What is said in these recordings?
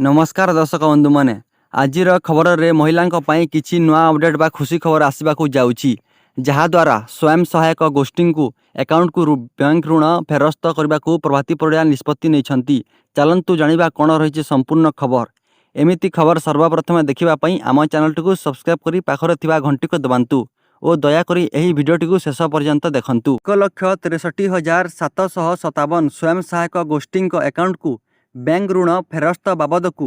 ନମସ୍କାର ଦର୍ଶକ ବନ୍ଧୁମାନେ, ଆଜିର ଖବରରେ ମହିଳାଙ୍କ ପାଇଁ କିଛି ନୂଆ ଅପଡେଟ୍ ବା ଖୁସି ଖବର ଆସିବାକୁ ଯାଉଛି, ଯାହାଦ୍ୱାରା ସ୍ୱୟଂ ସହାୟକ ଗୋଷ୍ଠୀଙ୍କୁ ଆକାଉଣ୍ଟକୁ ବ୍ୟାଙ୍କ ଋଣ ଫେରସ୍ତ କରିବାକୁ ପ୍ରଭାତୀ ପରିଡ଼ା ନିଷ୍ପତ୍ତି ନେଇଛନ୍ତି। ଚାଲନ୍ତୁ ଜାଣିବା କ'ଣ ରହିଛି ସମ୍ପୂର୍ଣ୍ଣ ଖବର। ଏମିତି ଖବର ସର୍ବପ୍ରଥମେ ଦେଖିବା ପାଇଁ ଆମ ଚ୍ୟାନେଲଟିକୁ ସବସ୍କ୍ରାଇବ୍ କରି ପାଖରେ ଥିବା ଘଣ୍ଟିକୁ ଦବାନ୍ତୁ ଓ ଦୟାକରି ଏହି ଭିଡ଼ିଓଟିକୁ ଶେଷ ପର୍ଯ୍ୟନ୍ତ ଦେଖନ୍ତୁ। 1,63,757 ସ୍ୱୟଂ ସହାୟକ ଗୋଷ୍ଠୀଙ୍କ ଆକାଉଣ୍ଟକୁ ବ୍ୟାଙ୍କ ଋଣ ଫେରସ୍ତ ବାବଦକୁ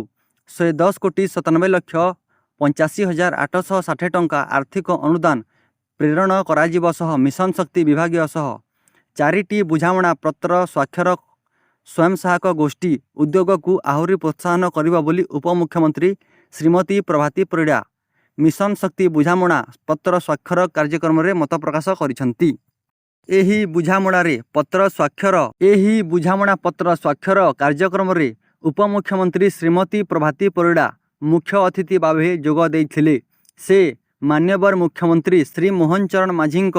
110,97,85,860 ଟଙ୍କା ଆର୍ଥିକ ଅନୁଦାନ ପ୍ରେରଣ କରାଯିବ ସହ ମିଶନ ଶକ୍ତି ବିଭାଗୀୟ ସହ ଚାରିଟି ବୁଝାମଣା ପତ୍ର ସ୍ୱାକ୍ଷର ସ୍ୱୟଂ ସହାୟକ ଗୋଷ୍ଠୀ ଉଦ୍ୟୋଗକୁ ଆହୁରି ପ୍ରୋତ୍ସାହନ କରିବ ବୋଲି ଉପମୁଖ୍ୟମନ୍ତ୍ରୀ ଶ୍ରୀମତୀ ପ୍ରଭାତୀ ପରିଡ଼ା ମିଶନ ଶକ୍ତି ବୁଝାମଣା ପତ୍ର ସ୍ୱାକ୍ଷର କାର୍ଯ୍ୟକ୍ରମରେ ମତ ପ୍ରକାଶ କରିଛନ୍ତି। ଏହି ବୁଝାମଣା ପତ୍ର ସ୍ୱାକ୍ଷର କାର୍ଯ୍ୟକ୍ରମରେ ଉପମୁଖ୍ୟମନ୍ତ୍ରୀ ଶ୍ରୀମତୀ ପ୍ରଭାତୀ ପରିଡ଼ା ମୁଖ୍ୟ ଅତିଥି ଭାବେ ଯୋଗ ଦେଇଥିଲେ। ସେ ମାନ୍ୟବର ମୁଖ୍ୟମନ୍ତ୍ରୀ ଶ୍ରୀ ମୋହନ ଚରଣ ମାଝୀଙ୍କ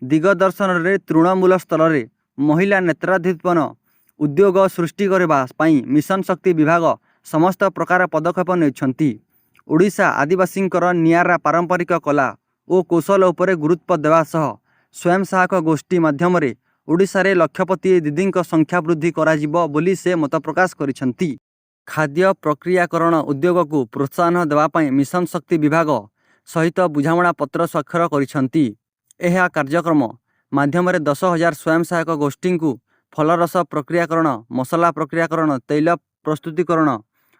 ଦିଗଦର୍ଶନରେ ତୃଣମୂଳ ସ୍ତରରେ ମହିଳା ନେତୃତ୍ୱାଧୀନ ଉଦ୍ୟୋଗ ସୃଷ୍ଟି କରିବା ପାଇଁ ମିଶନ ଶକ୍ତି ବିଭାଗ ସମସ୍ତ ପ୍ରକାର ପଦକ୍ଷେପ ନେଉଛନ୍ତି। ଓଡ଼ିଶା ଆଦିବାସୀଙ୍କର ନିଆରା ପାରମ୍ପରିକ କଳା ଓ କୌଶଳ ଉପରେ ଗୁରୁତ୍ୱ ଦେବା ସହ ସ୍ୱୟଂ ସହାୟକ ଗୋଷ୍ଠୀ ମାଧ୍ୟମରେ ଓଡ଼ିଶାରେ ଲକ୍ଷପତି ଦିଦିଙ୍କ ସଂଖ୍ୟା ବୃଦ୍ଧି କରାଯିବ ବୋଲି ସେ ମତପ୍ରକାଶ କରିଛନ୍ତି। ଖାଦ୍ୟ ପ୍ରକ୍ରିୟାକରଣ ଉଦ୍ୟୋଗକୁ ପ୍ରୋତ୍ସାହନ ଦେବା ପାଇଁ ମିଶନ ଶକ୍ତି ବିଭାଗ ସହିତ ବୁଝାମଣା ପତ୍ର ସ୍ୱାକ୍ଷର କରିଛନ୍ତି। ଏହା କାର୍ଯ୍ୟକ୍ରମ ମାଧ୍ୟମରେ 10,000 ସ୍ୱୟଂ ସହାୟକ ଗୋଷ୍ଠୀଙ୍କୁ ଫଳରସ ପ୍ରକ୍ରିୟାକରଣ, ମସଲା ପ୍ରକ୍ରିୟାକରଣ, ତୈଳ ପ୍ରସ୍ତୁତିକରଣ,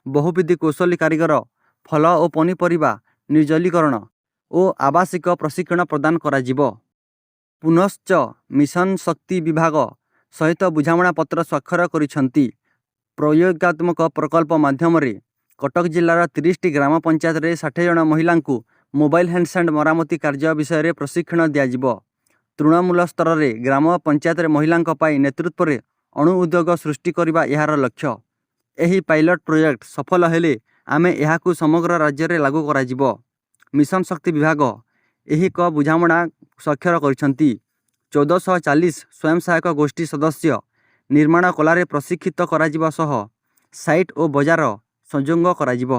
ବହୁବିଧ କୌଶଳୀ କାରିଗର, ଫଳ ଓ ପନିପରିବା ନିର୍ଜଳୀକରଣ ଓ ଆବାସିକ ପ୍ରଶିକ୍ଷଣ ପ୍ରଦାନ କରାଯିବ। ପୁନଶ୍ଚ ମିଶନ ଶକ୍ତି ବିଭାଗ ସହିତ ବୁଝାମଣା ପତ୍ର ସ୍ୱାକ୍ଷର କରିଛନ୍ତି। ପ୍ରୟୋଗାତ୍ମକ ପ୍ରକଳ୍ପ ମାଧ୍ୟମରେ କଟକ ଜିଲ୍ଲାର 30ଟି ଗ୍ରାମ ପଞ୍ଚାୟତରେ 60 ଜଣ ମହିଳାଙ୍କୁ ମୋବାଇଲ ହ୍ୟାଣ୍ଡସେଟ୍ ମରାମତି କାର୍ଯ୍ୟ ବିଷୟରେ ପ୍ରଶିକ୍ଷଣ ଦିଆଯିବ। ତୃଣମୂଳ ସ୍ତରରେ ଗ୍ରାମ ପଞ୍ଚାୟତରେ ମହିଳାଙ୍କ ପାଇଁ ନେତୃତ୍ୱରେ ଅଣୁ ଉଦ୍ୟୋଗ ସୃଷ୍ଟି କରିବା ଏହାର ଲକ୍ଷ୍ୟ। ଏହି ପାଇଲଟ ପ୍ରୋଜେକ୍ଟ ସଫଳ ହେଲେ ଆମେ ଏହାକୁ ସମଗ୍ର ରାଜ୍ୟରେ ଲାଗୁ କରାଯିବ। ମିଶନ ଶକ୍ତି ବିଭାଗ ଏହି ଏକ ବୁଝାମଣା ସ୍ୱାକ୍ଷର କରିଛନ୍ତି। 1440 ସ୍ୱୟଂ ସହାୟକ ଗୋଷ୍ଠୀ ସଦସ୍ୟ ନିର୍ମାଣ କଳାରେ ପ୍ରଶିକ୍ଷିତ କରାଯିବା ସହ ସାଇଟ୍ ଓ ବଜାର ସଂଯୋଗ କରାଯିବ।